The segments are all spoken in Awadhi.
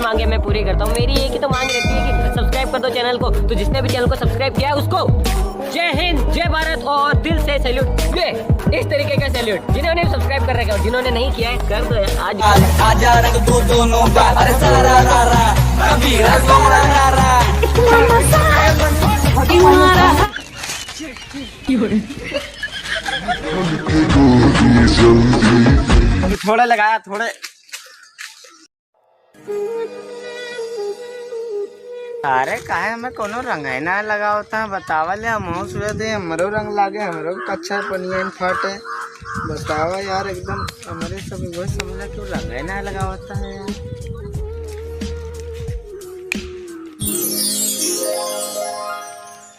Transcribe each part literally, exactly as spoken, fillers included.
मांगे मैं पूरी करता हूँ। मेरी एक ही तो मांग रहती है कि सब्सक्राइब कर दो चैनल को। तो जिसने भी चैनल को सब्सक्राइब किया है उसको जय हिंद, जय भारत और दिल से सैल्यूट। ये इस तरीके का सैल्यूट। जिन्होंने सब्सक्राइब कर रखा है और जिन्होंने नहीं किया है, कर दो यार आज। आजा रंग दो दोनों का, अरे सारा रा रा, अभी रा सारा रा रा। थोड़ा लगाया, थोड़े। अरे काहे हमें कोनो रंग ही ना लगावता है, बतावा ले, हम सुबह दे, हमरो रंग लागे, हमरो कच्छा पनियन फाटे, बतावा यार, एकदम हमरे सब वह समझा क्यों रंग ही ना लगावता है यार।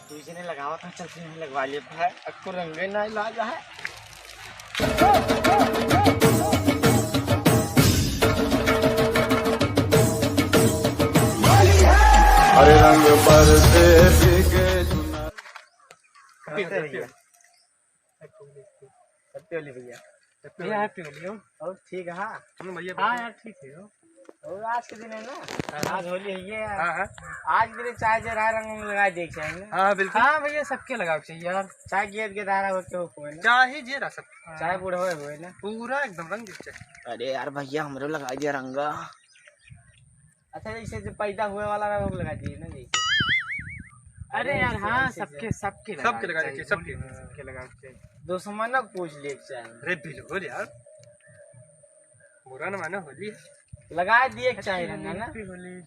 तू जने लगावत है, चल तू लगवा ले भाई, अक्को रंग ही ना लागा है। अरे रंग बरसे भीगे चुनर। Happy Holi भैया। Happy Holi भैया। भैया, Happy Holi हो। और ठीक है? हाँ भैया, हाँ यार, ठीक है हो। और आज के दिन है ना, हाँ, हाँ। आज होली है ये यार। हाँ, हाँ। आज के दिन चाहे जे रहा रंग में लगा दे के चाहिए ना। हाँ, हाँ, बिल्कुल। हाँ भैया, सबके लगावे के चाहिए यार। चाहे गेट के धारा हो के हो कोई ना। चाहे जे रहा सब। हाँ। चाहे बूढ़ा हुए ना। पूरा एकदम रंग देख चाहिए। अरे यार भैया, हमरो लगा दिया रंगा। अच्छा, जैसे जो पैदा हुए वाला रहा, वो लगा दिए ना जी। अरे यार, ऐसे, हाँ, ऐसे, सबके, ऐसे। सबके लगा सबके लगा चाहिए, चाहिए, सबके। सबके लगा चाहिए। दुश्मनों को पूछ ले चाहिए। अरे बिल्कुल यार, बुरा न मानो, होली है। लगा दिए के चाहिए रंगा ना। Happy Holi।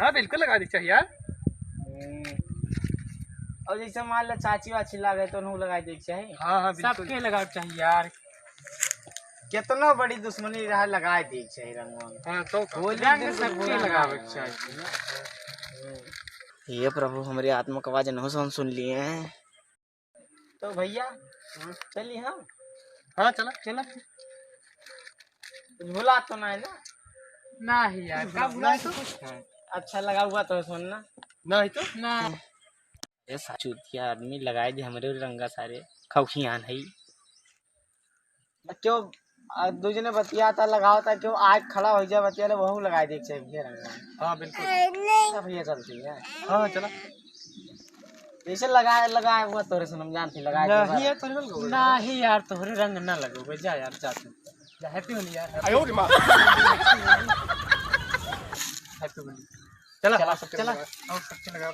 हाँ, बिल्कुल लगा दिए के चाहिए यार। हम्म। और जैसे मान लो चाची वाची लागे तो उन्हों लगा दिए के चाहिए। हाँ, हाँ, बिल्कुल। सबके लगा चाहिए यार। कितनो बड़ी दुश्मनी रहा, लगा दिए के चाहिए रंगवा। हाँ, तो होली रंग दिन सबके बुरा लगावे ना के चाहिए। ये प्रभु, हमरे आत्मा का आवाज नहीं सुन, सुन लिए हैं। तो भैया, हम्म। चली हम? हाँ, चला। चला। कुछ भुला तो ना है ना? नहीं यार, का भुला तो? अच्छा लगा हुआ तो सुन ना। नहीं तो? ना। ये सा-, चूतिया आदमी लगाए दे हमरे रंगा सारे, खौखियान है। क्यों, आ, दू जने बतियाता लगावता, क्यों आग खड़ा हो जाए बतिया ले, वहू लगाए दे के चाहिए भैया रंगा। हाँ, बिल्कुल। अच्छा भैया, चलती है। हाँ, चला। जैसे लगाए, लगाए हुआ तोरे से हम जानते, लगाए नहीं के बाद यार, तोरे रंग लगो। नहीं यार, तोहरे रंग ना लगो, जा यार, जा तू। जा, Happy Holi यार। आयो रे माँ। Happy Holi। चला, चला, सबके चला। लगाओ। आओ, सबके लगाओ।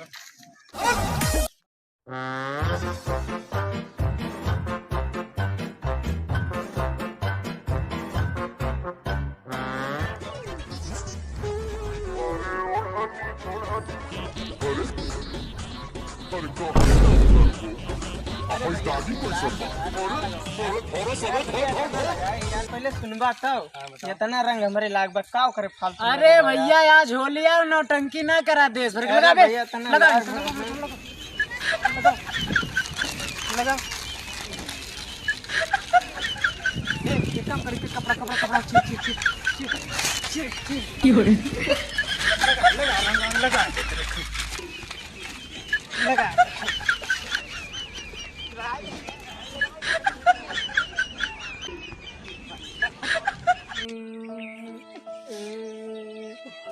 अरे दादी कैसे बा? अरे, अरे, अरे, अरे, अरे, यार, पहले सुनबा तब। हाँ, बताओ। इतना रंग हमरे लाग बा, का ओकरे फालतू अरे में भैया, आज होली है, नौटंकी ना करा देश भर के। अरे लगा बे। भैया, इतना लगा। लाग बा। लगा। ए, एक काम कर, एक कपड़ा, कपड़ा, कपड़ा, चीर, चीर, चीर। क्यों रे? लगा, लगा, रंग, रंग लगा। लगा।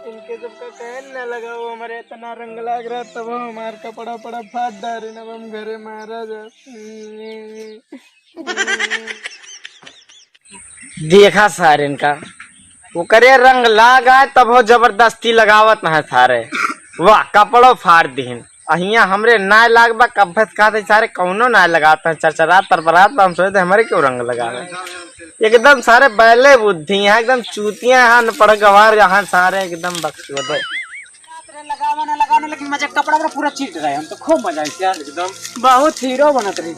इनके सबका कहन ना लगाओ, हमारे इतना रंग लाग रहा, तब हमार कपड़ा पड़ा फाट डारे, अब हम घरे मारा जा। देखा सारे इनका, ओकरे रंग लाग आए, तब हो जबरदस्ती लगावत ना है सारे। वाह, कपड़ो फाड़ दीन। अहिया हमरे नाय लाग बा, कब्बत कहते सारे कौनो नाय लगाते हैं, चरचरात तरपरात बा, हम सोचते हमरे क्यों रंग लगावे। एकदम सारे बैले बुद्धि हैं, एकदम चूतियां हैं, अनपढ़ गवार यहाँ सारे एकदम बकचोदे। लगावा ना, लगावा ना, लेकिन मजा कपड़ा वपड़ा पूरा चीट रहा है, हम तो खूब मजा आइस यार, एकदम बहुत हीरो बनत रही।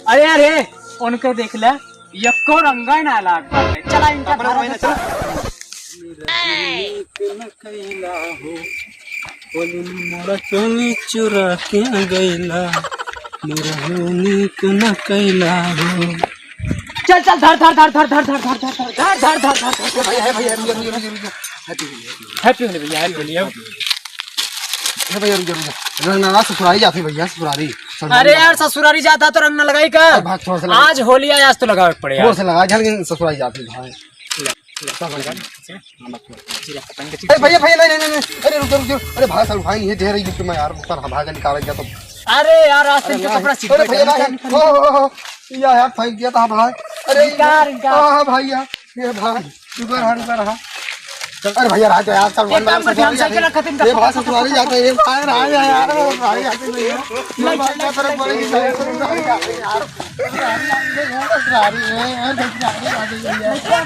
अरे, अरे, उनके देख ले, यक्को रंगा ना लाग पावे। चला इनका कपड़ा धारा वही ना में चला। चला। नीक न कैला हो, बोलू मोरा चोली चुरा के गैला, मोरा हो नीक न कैला हो। चल, चल, धर, धर। भैया, है भैया, रुक जा, रुक जा, रुक जा, रुक जा। Happy Holi। Happy Holi भैया, Happy Holi। है भैया, रुक जा, रुक जा। रंग ना, ससुरारी जाते भैया, ससुरारी। अरे यार, ससुरारी जाता तो रंग न लगाई का? अरे भाग, छोड़ से लगा। आज होली है, आज तो लगावे के पड़े यार। छोड़ से लगा, झलकिन ससुरारी जाती भाई। ले, ले, सब लगा। ए भैया, भैया, नहीं, नहीं, नहीं, नहीं। अरे रुक, रुक, रुक। अरे भाई, सालू भाई, ये ढेर है, ये मैं यार ऊपर भाग निकाल गया तो। अरे यार, आज अरे इनका भाई, कपड़ा अरे भैया, भाई, ओ, ओ, ओ, ओ, या यार, फेंक दिया था भाई। अरे निकाल, निकाल। हाँ, हाँ भाई यार, ये भाई। रुका रहा, रुका रहा। अरे भैया, रहा तो यार, सब एक काम करते हैं, हम साइकिल रखते हैं, ये भाई ससुरारी जाते हैं, ये भाई रहा है यार, भाई जाते हैं भैया। ये भाई का तरफ पड़ेगी, साइकिल ससुरारी जाते हैं यार। ससुरारी है यार, ससुरारी जाते हैं भैया।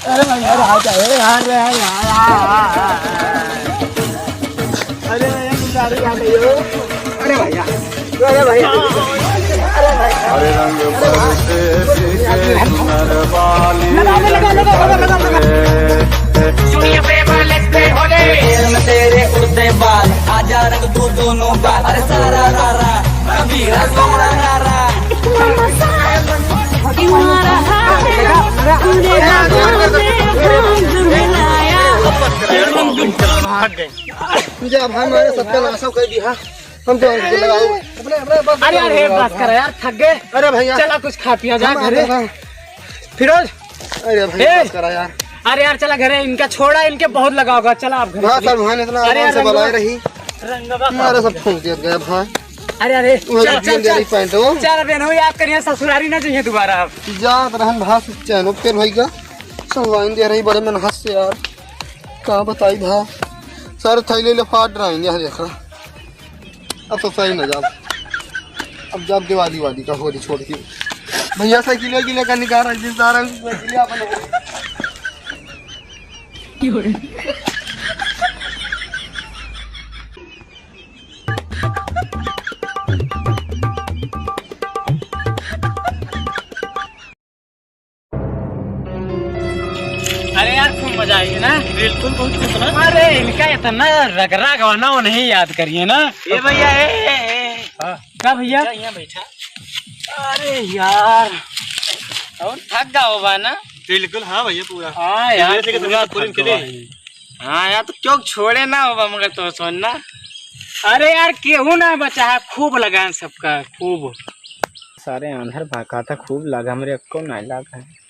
अरे भैया, रहा तो है यार, यार, यार, यार। अरे भैया, ससुरारी जाते हैं। अरे भैया, अरे भैया, अरे भैया। अरे रंग परदेसी के चुनर वाली लगा, लगा, लगा, लगा, लगा, लगा। रंग में तेरे उड़ते बाल, आजा रंग तू दोनों बाल। अरे सारा रा रा, कबीरा सारा रा रा। भाग गए। तुझे अब हमारे सबका नाशो कर दिया। हम तो अंक के लगाओ। अरे यार, हे बस कर यार, थक गए। अरे भैया। चला कुछ खा पिया जा हम घरे। आ रहे हैं। फिरोज। अरे भैया, ए! बस करा यार। अरे यार, चला घरे, इनका छोड़ा, इनके बहुत लगा होगा, चला आप घरे हाँ, चली। सर, भाई ने इतना अरे आराम यार, से रंगवा, बलाए रही। रंगवा। अरे सब फूंक दिया गया भाई। अरे, अरे, वो चल, एक चल, दिन दे चल। रही पैंट हो। चल, बहन, हो याद करिए, ससुरारी ना जाइए दोबारा आप। जात रहन भाई, चैनो फेल होई गा। सब वाइन दे रही बड़े मेहनत से यार। का बताई भाई, सारे थैले ले फाट रहे हैं, यह देखा। अब तो सही ना जाब। अब जाब दिवाली वाली का होली छोड़ के। भैया साइकिल वाइकिल का निकाल रख दी, सारा साइकिल अपन। अरे यार, खूब मजा आई है ना? बिल्कुल, बहुत खुश ना। अरे, इनका इतना रगड़ा गवाना वो नहीं याद करिए ना। ए भैया, ए, ए, ए। हाँ। का भैया? जा, यहाँ बैठा। अरे यार, और थक गवा होबा ना? बिल्कुल, हाँ भैया, पूरा। हाँ यार, जैसे कि पूरा तुमने पूरी थक खेली। गवा है। हाँ यार, तो क्यों छोड़े ना होबा मगर तो सोन ना। अरे यार, केहू ना बचा है, खूब लगान सबका, खूब। सारे आंधर भाका था, खूब लाग, हमरे अक्को नाय लाग है।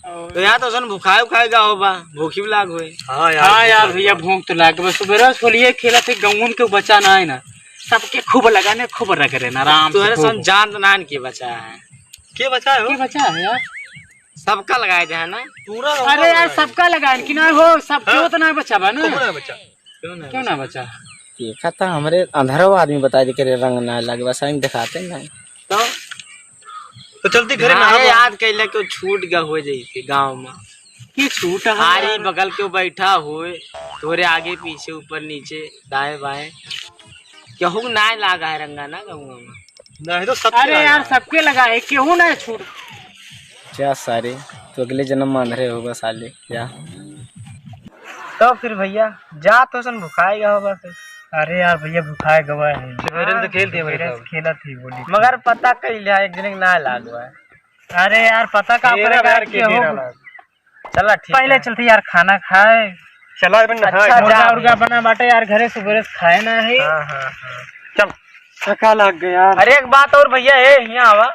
तो यार, तो सन भुखाए उखाए गा होबा, भूखी भी लाग होए। हाँ यार, हाँ भूख यार, लाग भैया, बा। भूख तो लाग बा। सुबेरे से होलिये खेलत है, गाँवन के बचा ना है ना, सबके खूब लगाने, खूब रख रहे ना, आराम से तोहरे खूब। सन जान तो नान के बचा है। के बचा है हो? के बचा है यार? सबका लगाए दे है ना? पूरा गाँव अरे यार, लगाए। सबका लगाए कि ना हो, सबके हाँ? उतना बचा बा ना? कौन है बचा? क्यों ना क्यों ना बचा? देखा था हमरे अंधरवा आदमी बताई दे के रे रंग ना लगे, बस हम दिखाते ना। तो? तो चलती घरे हाँ, नहाबो। याद कैले के छूट गा हो जैसे गाँव में। की छूट है आरी यार? बगल के बैठा होए, तोरे आगे पीछे ऊपर नीचे दाएं बाएं। केहू के नाय लागा है रंगा ना गाँव में। नहीं तो सबके अरे लागा यार, है। सबके लगा है, केहू ना छूट। जा सारे, तू अगले जन्म में अंधरे होगा साले, जा। तो फिर भैया, जा तो सन भुखाए गवा होबा फिर। अरे यार भैया, भुखाए गवा है। सुबेरे से खेलत ही हमरे सुबेरे से साथ। खेलत ही बोली। मगर पता कइले है, एक जने के ना लाग बा। अरे यार, पता का तेरा पड़ेगा यार कि के हो तेरा लाग। चला ठीक पहले है। चलते यार, खाना खाए। चला, अपन नहाए। अच्छा, मुर्गा जा। उर्गा बना बाटे यार, घरे सुबेरे से खाए ना है। हाँ, हाँ, हाँ। चल। थका लाग गया यार। अरे एक बात और भैया, ए, यहाँ आवा।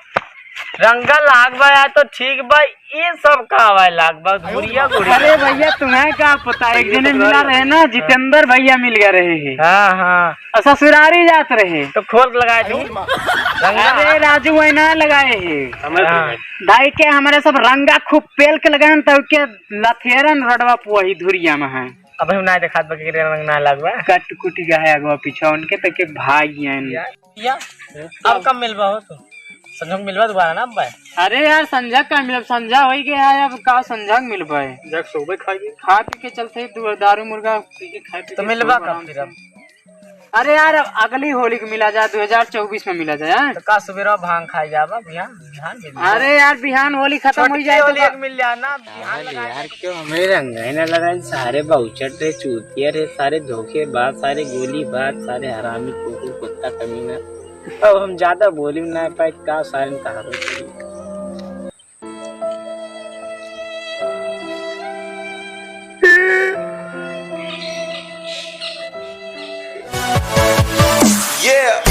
रंगा लाग बा यार तो ठीक बा, ये सब का आवा लाग बा, गुड़िया गुड़िया। अरे भैया, तुम्हें का पता, एक जने मिला रहे ना, जितेंद्र भैया मिल गए रहे हैं। हाँ, हाँ। और ससुरारी जात रहे। तो खोल के लगाए थे। रंगा। अरे राजू, वही ना लगाए हैं। समझ हाँ। गए। दाई के हमारे सब रंगा खूब पेल के लगाए, तब के लथेरन रडवा पुआही धुरिया में है। अब हम ना देखात बा के रंग ना लागबा। कट कुटी गया है अगवा पीछा उनके तक के भाई हैं। या, या। अब कब मिलबा हो तू? संझा के मिलबा दोबारा ना अब भाई। अरे यार, संझा का मिलब, संझा होई गया है, अब का संझा के मिलबा है? जाके सोबे खाई। खा पी के चलते ही दु-, दारू मुर्गा पी के खाए पी तो के मिलबा सोबे कब आराम फिर से। अब? अरे यार, अब अगली होली के मिला जाए, दो हज़ार चउबीस में मिला जाए, हाँ? तो का सुबेरा भांग खाए जाबा बिहान? बिहान मिल जाए। अरे यार, बिहान होली खत्म हो छोटकी जाए तो होली बा- एक मिल जाए ना, बिहान अरे लगाए यार, जाए। क्यों हमें रंग ही ना लगाए? सारे बाउचट रे, चूतिया रे, सारे धोखेबाज, सारे गोलीबाज, सारे हरामी, कुकुर, कुत्ता, कमीना। अब हम ज्यादा बोली ना पाए, का सारे कहा। Yeah.